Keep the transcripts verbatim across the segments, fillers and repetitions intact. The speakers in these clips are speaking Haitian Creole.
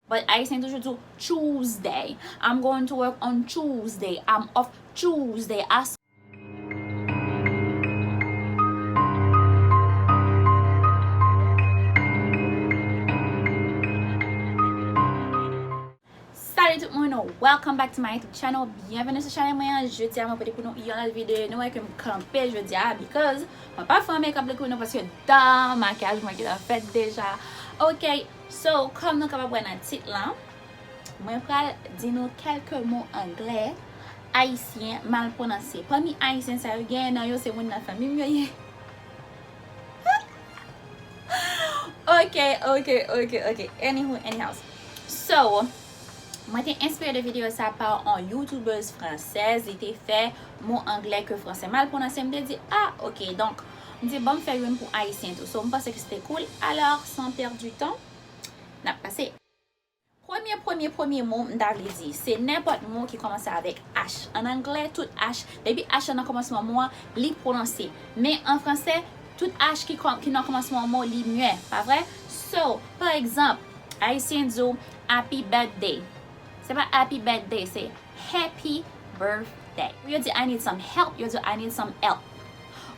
But Ayisyen toujou di Tuesday. I'm going to work on Tuesday. I'm off Tuesday. I Salut tout moun, welcome back to my YouTube channel. Byenveni sou chanèl mwen an. Jodi a mwen pote pou nou yon lòt videyo. Nou wè ke m kanpe jodi a because mwen pa fè makeup look pou nou paske dan makiyaj mwen gentan fèt deja. Ok, so kòm nou kapab wè nan tit lan, mwen pral di nou kèlke mo anglè ayisyen mal pwononse. Pami ayisyen sa yo, genyen nan yo se moun nan fanmi m yo ye. Ok, ok, ok, ok. Anywho, anyhow. So, mwen te enspire de videyo sa pa yon YouTubeuse fransèz. Li te fè mo anglè ke fransè mal pwononse. M te di, ah, ok. Donk, m di, bon, m fè youn pou ayisyen tou. So, m panse ke se te cool. Alors, sans perdre du temps, n ap pase. Premye, premye, premye mo m ta vle di, se nenpòt mo ki kòmanse avèk H. An anglè, tout H, depi H lan nan kòmansman mo an, li pwononse. Men an fransè, tout H ki, kò- ki nan kòmansman mo, li muet, pa vre? So, pa egzanp, Ayisyen di w happy birthday. Se pa happy birthday, se happy birthday. Ou yo di I need some help, yo di I need some help.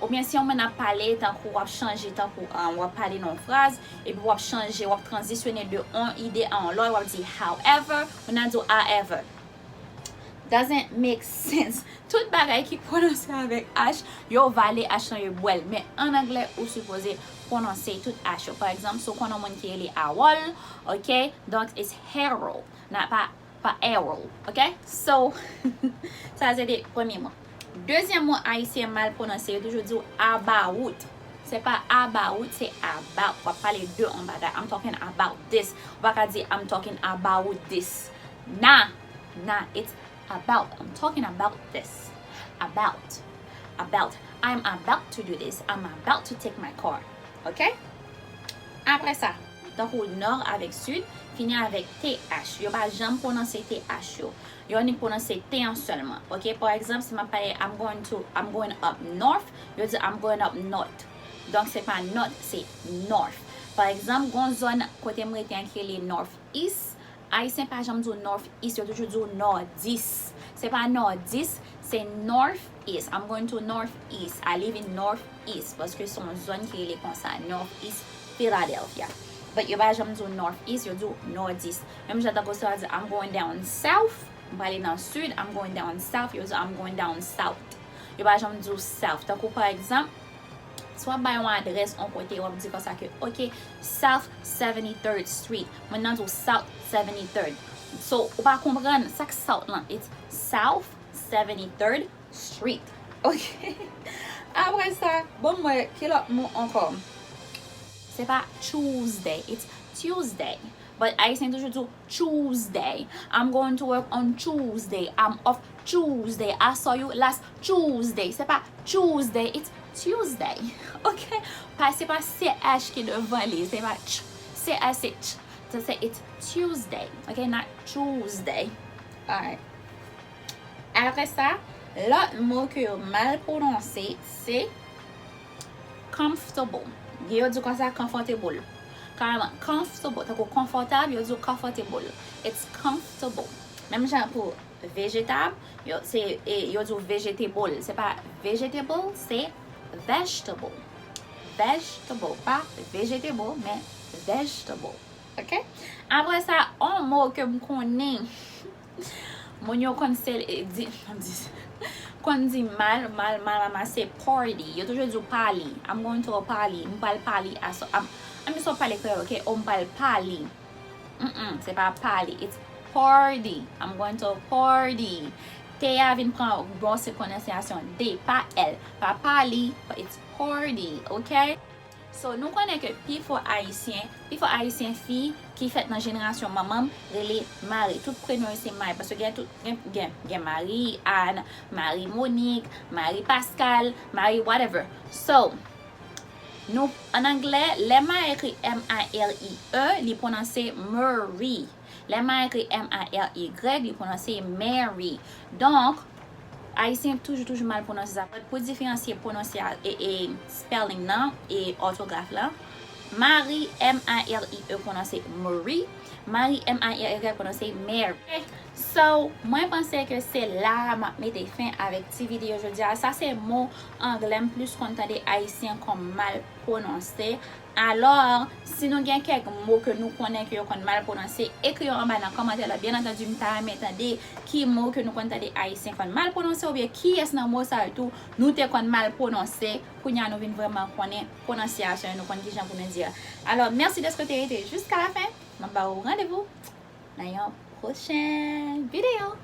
Oubyen si yon moun ap pale, tankou w ap chanje, tankou um, w ap pale nan yon fraz, epi w ap chanje, w ap tranzisyone de yon ide a yon lòt, w ap di however, moun nan di w however. Doesn't make sense. Tout bagay ki pwononse avèk H, yo vale H lan, yo bwè l. Men an anglè, ou sipoze pwononse tout H yo. Pa egzanp, si w konn yon moun ki rele Harold, ok? Donk, it's Harold, not pa pa Errol, ok? So, sa se te premye mo. Dezyèm mo ayisyen mal pwononse, yo toujou di w about. Se pa about, se about. W ap pale de yon bagay. I'm talking about this. Ou pa ka di I'm talking about this. Nah, nah, it's about. I'm talking about this. About. About. I'm about to do this. I'm about to take my car. Ok? Apre sa, tankou nò avèk sid, fini avèk T H. Yo pa janm pwononse T H yo. Yo annik pwononse T an sèlman. Ok? Pa egzanp, si m ap pale, I'm going to, I'm going up north, yo di I'm going up north. Donk, se pa north, se north. Pa egzanp, gon zòn kote m rete an ki rele North East. Ayisyen pa janm di w North East, yo toujou di w Nòdis. Se pa Nòdis, se North East. I'm going to North East. I live in North East. Paske se yon zòn ki rele konsa, North East Philadelphia. But yo pa janm di w North East, yo di w Nòdis. Menm jan tankou si w ap di, I'm going down south, m prale nan sid, I'm going down south, yo di I'm going down south. Yo pa janm di w south. Tankou pa egzanp, si w ap bay yon adrès yon kote, w ap di konsa ke, ok, South seventy-third Street. Moun nan di w South seventy-third. So, ou pa konprann sa k South lan. It's South seventy-third Street. Ok? Apre sa, bon, mwen, ki lòt mo ankò? Se pa Tuesday, it's Tuesday. But Ayisyen toujou di w Tuesday. I'm going to work on Tuesday. I'm off Tuesday. I saw you last Tuesday. Se pa Tuesday, it's Tuesday. Ok? Pa, se pa C H ki devan li. Se pa ch. C H se ch. Se, se, it's Tuesday. Ok? Not Tuesday. Alright. Apre sa, lòt mo ke yo mal pwononse, se comfortable. Gen yo di konsa, comfortable. Kareman, comfortable. Tankou konfòtab, yo di comfortable. It's comfortable. Menm jan pou vejetab, yo, se, e, yo di vegetable. Se pa vegetable, se vegetable. Vegetable. Pa vegetable, men vegetable. Ok? Apre sa, yon mo ke m konnen. Moun yo konn sel, e, di, di, konn di mal, mal, mal, mal, mal, se party. Yo toujou di w pali. I'm going to a party. M pral pali aso. I'm, I'm just pale kreyòl, ok? O m pral pali. Mm-mm, se pa pali. It's party. I'm going to a party. T a vin pran bon se pwononsyasyon D, pa L. Pa pali, but it's party, ok? So, nou konnen ke pifò Ayisyen, pifò Ayisyen fi ki fèt nan jenerasyon manman m rele Marie. Tout prenon yo se Marie. Paske gen tout, gen, gen, gen Marie Anne, Marie Monique, Marie Pascal, Marie whatever. So, nou, an anglè, lè Marie ekri M I R I E, li pwononse Marie. Lè Marie ekri M A R I E, li pwononse Mary. Donk, Ayisyen toujou, toujou mal pwononse sa. Pou diferansye pwononse a, e, e, spelling nan e òtograf la, Marie, M A R I E, pwononse Marie. Mari, M A R Y, pwononse Mary. So, mwen panse ke se la a m ap mete fen avèk ti videyo jodi a. Sa se mo anglè m plis konn tande ayisyen konn mal pwononse. Alò, si nou gen kèk mo ke nou konnen ke yo konn mal pwononse, ekri yo anba nan kòmantè la. Byen antandi, m ta renmen tande ki mo ke nou konn tande ayisyen konn mal pwononse, oubyen kiyès nan mo sa yo tou nou te konn mal pwononse. Kounye a nou vin vrèman konnen pwononsyasyon yo, nou konn kijan pou nou di l. Alò, mèsi dèske w te rete jiska la fen. M ap ba ou randevou nan yon pwochen videyo.